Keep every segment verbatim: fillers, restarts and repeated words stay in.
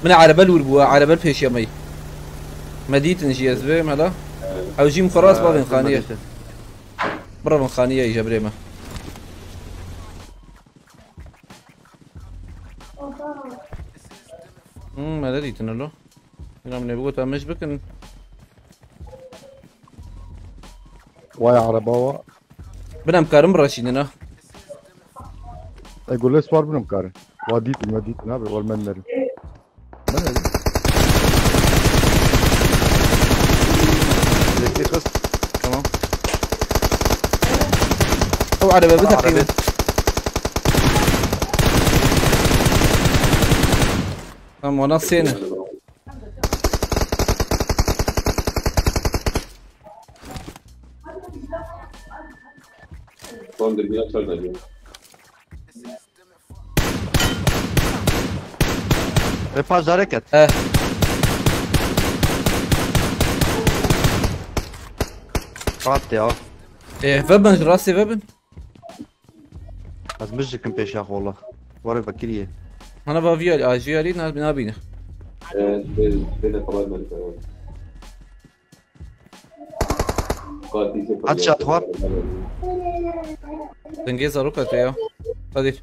Min erebe li wir bû, erebe li pêşiya me yî. Me dîtin jî ez vê mela. Ew jî min xwe rast bavên xaniye. Biravin xaniye îje birê me. Hmm, me nedîtin lo. Ina min ê bigota mij bikin. Vay araba wa. Bin em karin biraşînin ha. E, gule swar bin em karin. Wa dîtin, me dîtin abi, wal men nerin. Zeki kız. Tamam. Ew araba bi teqî. Tamam, ona sêne. Son bir bina çar da diyor. Ve paş dare ket. He. Kat ya. E, vebin, rastê vebin. Ez mij dikim pêşiya xwe wala. Were vekiriyê. Hana va viyalî, a jiyalî na-, nabîne. Evet, ben, ben de kolay ben de. Hat şat xwar. Dengê zaroka te ya. Hadi.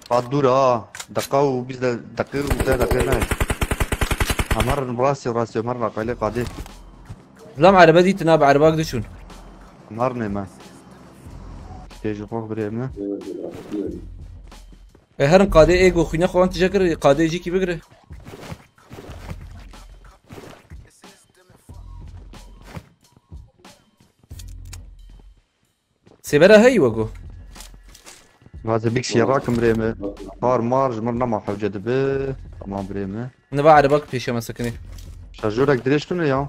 Hat dûr ha. Deqa û bîst de-, deqî û deh deqî ne. Hemer rastî rastî, hemer raqaylê qadê. Zilam erebe dîtin abi, erebak diçûn. Hemer nême. Têjî xwe birê min. E, herin qadê ê go xwîna xwe wan tije kir, qadê jî kî bigire. Sêbera heyî we go. Vaze bik siyara kim birê min. Par mar ji mir nema hewce dibi. Tamam birê min. Niva erebak pêşiya me sekinî. Şarjorek dirêj tune ya.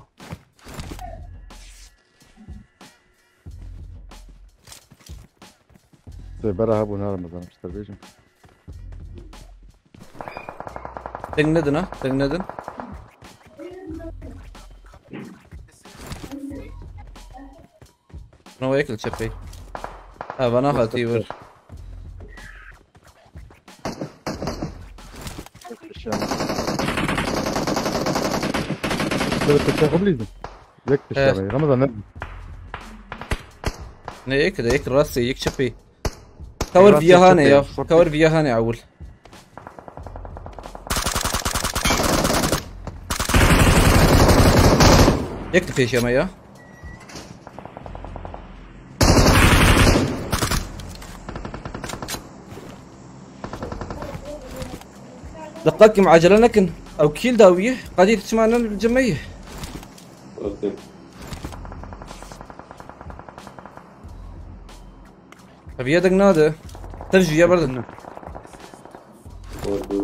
Sêbera hebû, narim bizanım, işte bêjim. Deng nedin ha, deng nedin. Buna yek li çepê. Ha, bana hatî vur. Böyle pêşiya xwe bilîzin. Yek pêşiya me. Ramazan ne? Ne yek de, yek rastê, yek çepê. Tower viya hane ya. Tower viya hane ewil. Yek de pêşiya me ya. Diqekim acele nekin. Ew kîl da wî. Qadî çima ne cimeyî? Okey. Ev yedek nade. Tev ji ye berdin. Okey.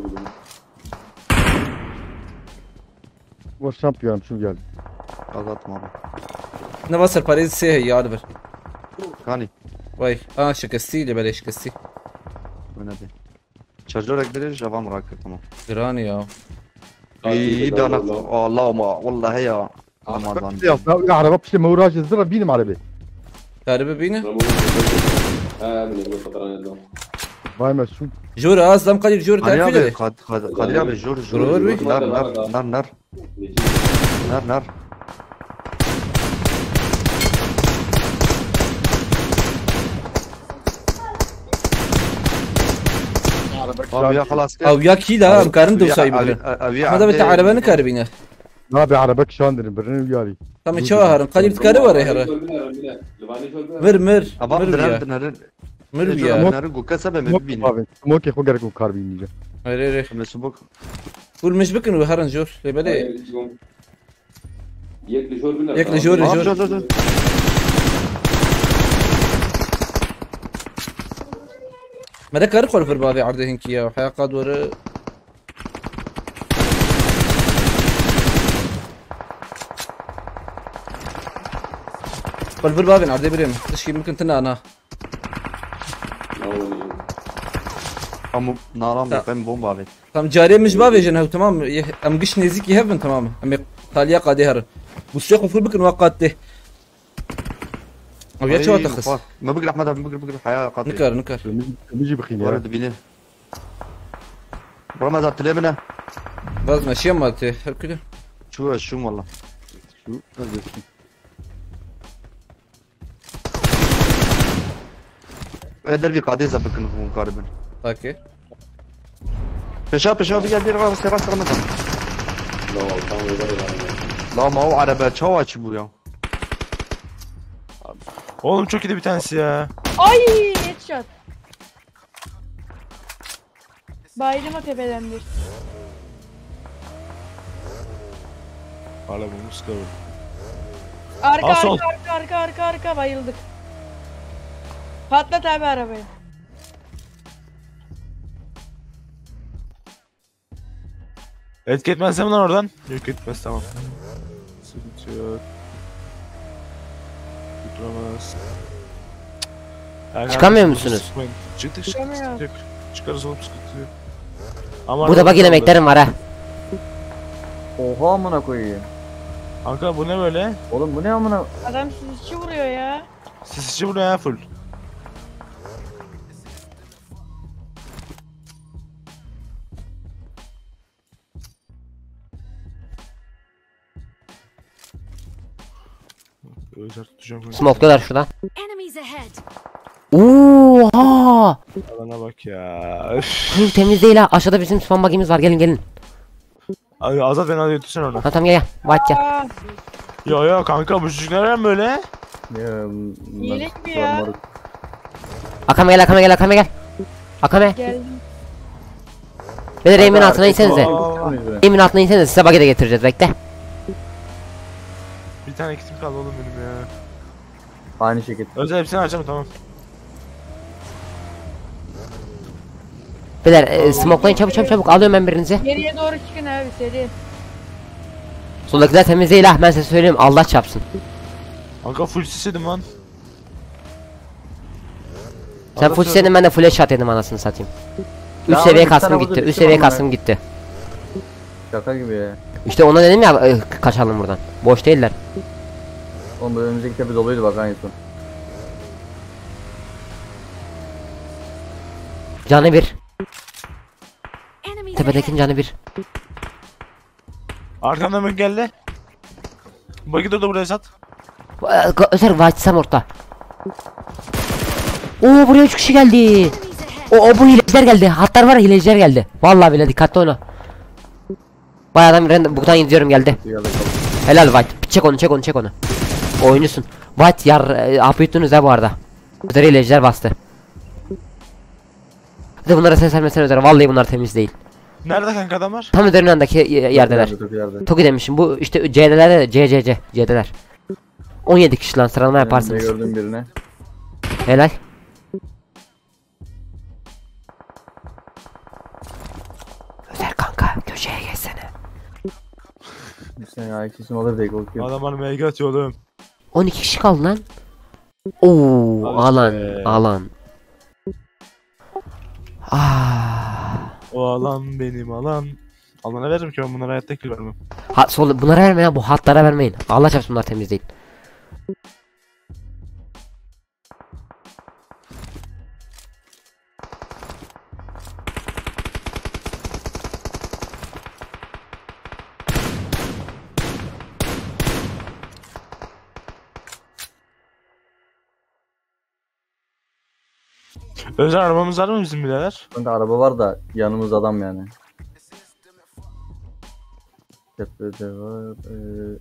Boş şampiyon şu geldi. Azat mı abi? Ne var serparê sê heye ya bir. Kani. Vay. Aa şikesti de böyle şikesti. Oynadı. Şarjörek dirêj, avam rakir, tamam. Giran ya. İyi, iyi, bana Allah ama vallahi ya. Ramazan. Ya, ya, araba piştî me û rajê zira bînim arabê. Arabê bîne? Ha, min ê xeteranê da. Vay me şûn. Jor az dam Kadir jor. Kadir abi, Kad-, Kad-, Kadir abi, jor, jor, jor. Nar, nar, nar, nar. Nar, nar. Abi ya xelas kir. Ew ya kî la, em karin dosayî bigrin. Ew ya, ew ya. Hada bi te erebe nikaribîne. Nabê erebe kişandin, birinin û yarî. Tamam, çawa herin? Qadî dikare were here. Mir, mir. Mir dinerin, ya. Dinerin. Mir ya. Dinerin, go kese be me bibîne. Smokê xwe gerek û kar bînî. Hayır, hayır. Me smok. Vur mij bikin û herin jor. Lê belê. Yek li jor bine. Yek li jor, jor. Jor, jor, jor. Me de kar xwe li vir bavê erdê hinkî ya. Heya qad were. Xwe li vir bavên erdê birêm. Tişkî bikin tine ana. Hemû naran bi pem bomba avêt. Tam carê min ji bavêjin hev, tamam. Em giş nêzîkî hev bin, tamam. Em ê taliya qadê herin. Bûstê xwe fûr bikin, wa qat tê. Ev ya çawa te xist? Me bigir Ehmed abi, bigir, bigir, heya qat tê. Nikar, nikar. Kırmızı, kırmızı bir xîne ya. Var dibîne. Ramazan, tilê min e. Vaz me, şiyem ma tê, her kule. Çû, ez şûm walla. Şu, ez de şûm. Ve dervî qadê ze bikin, hûn karibin. Okey. Peşa, peşa, bir gel, bir rast, rast, Ramazan. La, tamam, yeter yani. La, ma o araba çawa çi bu ya? Oğlum çok iyi bir tanesi ya. Ay, headshot. Baydım o tepeden bir. Hala bunu sıkıyorum. Arka, Aa, sol. Arka, arka, arka, arka, arka, bayıldık. Patlat abi arabayı. Etki etmez mi lan oradan? Yok, etmez, tamam. Sıkıntı yok. Tutturamaz. Erkan, Çıkamıyor sıkıntı musunuz? Sıkmayın. Çıktık, çıktık, Çıkamıyorum. Sıkıntı yok. Çıkarız oğlum, sıkıntı yok. Ama Burada arabamız bak yine kaldı. Meklerim var ha. Oha amına koyayım. Kanka, bu ne böyle? Oğlum, bu ne amına? Adam sisçi vuruyor ya. Sisçi vuruyor ya full. Özel tutacağım bunu. Smoke'luyorlar şuradan. Enemies ahead. Oha! Alana bak ya. Üf. Full temiz değil ha. Aşağıda bizim spam bug'imiz var. Gelin, gelin. Abi, Azat, beni hadi götürsene ona. Ha, tamam, gel, gel. Bak, gel. Aa, Yo, yo, kanka, bu çocuk nereden böyle? Ya, bunlar Yelek mi ya? Moruk. Akame gel, Akame gel, Akame gel. Akame. Geldim. Beyler, eğimin altına insenize. Aa. Eğimin altına insenize, size buggy de getireceğiz, bekle. Bir tane kitim kaldı oğlum benim ya. Aynı şekilde. Özel hepsini açalım, tamam. Beyler, e, smoke'layın çabuk, çabuk, çabuk. Alıyorum ben birinizi. Geriye doğru çıkın abi, seri. Soldakiler temiz değil ha, ben size söyleyeyim. Allah çarpsın. Kanka, full sis yedim lan. Sen full sis yedin, ben de full headshot yedim anasını satayım. Üst seviye kaskım gitti, üst seviye kaskım gitti. Şaka gibi ya. İşte ona dedim ya, e, kaçalım buradan. Boş değiller. Oğlum, bu önümüzdeki tepe doluydu bak, aynı son. Canı bir. Tepedekinin canı bir. Arkamdan biri geldi. Buggy durdu burada, Esat. Ee, Özer, vaçsam orta. Oo, buraya üç kişi geldi. O, o bu hileciler geldi. Hatlar var, hileciler geldi. Vallahi bile dikkatli oyna. Vay adam, random, buradan gidiyorum, geldi. Helal White. Çek onu, çek onu, çek onu. Oyuncusun. White yar, e, hapı yuttunuz ha bu arada. Özer, hileciler bastı. Bir de bunlara ses vermesene Özer. Vallahi bunlar temiz değil. Nerede kanka adamlar? Tam Özer'in yanındaki ye-, yerdeler. Çok yerde, çok yerde. Toki demişim. Bu işte C'deler de, C, C, C, C'deler. On yedi kişi lan, sıralama yaparsınız. Ben gördüm birini. Helal. Özer kanka, köşeye geçsene. Bir saniye, ayak sesimi alır diye korkuyorum. Adamlar M G atıyor oğlum. On iki kişi kaldı lan. Oo, alan, alan. Ah. O alan benim alan. Alana veririm ki, ben bunlara hayatta kill vermem. Ha, sol, bunlara vermeyin ha, bu hatlara vermeyin. Allah çarpsın, bunlar temiz değil. Özel arabamız var mı bizim birader? Kanka, araba var da yanımızda adam yani. Tepede var. Ee,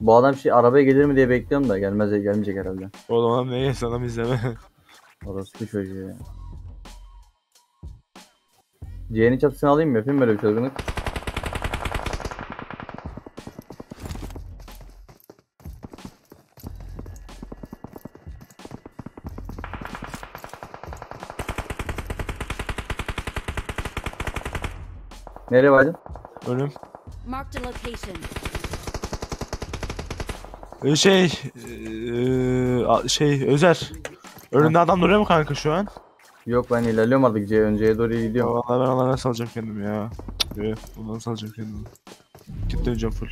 bu adam şey arabaya gelir mi diye bekliyorum da gelmez, gelmeyecek herhalde. Oğlum, adam ne gelsin, adam izleme. Orospu çocuğu ya. C'nin çatısını alayım mı? Yapayım böyle bir çılgınlık. Nereye baydın? Önüm. Marked a location. Ee, şey, ee, a-, şey, Özer. Önünde adam duruyor mu kanka şu an? Yok, ben ilerliyorum artık, C, ön C'ye doğru gidiyorum. Vallahi ben alana salacağım kendimi ya. Yok, ondan salacağım kendimi. Git döneceğim full.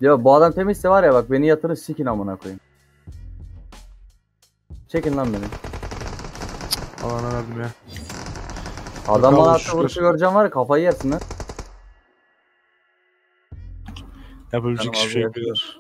Ya bu adam temizse var ya, bak beni yatırır, sikin amına koyayım. Çekin lan beni. Alana verdim ya. Adam Yok bana abi, attı şükür. Vuruşu göreceğim var ya, kafayı yersin lan. Yapabilecek Canım hiçbir şey abi yok beyler.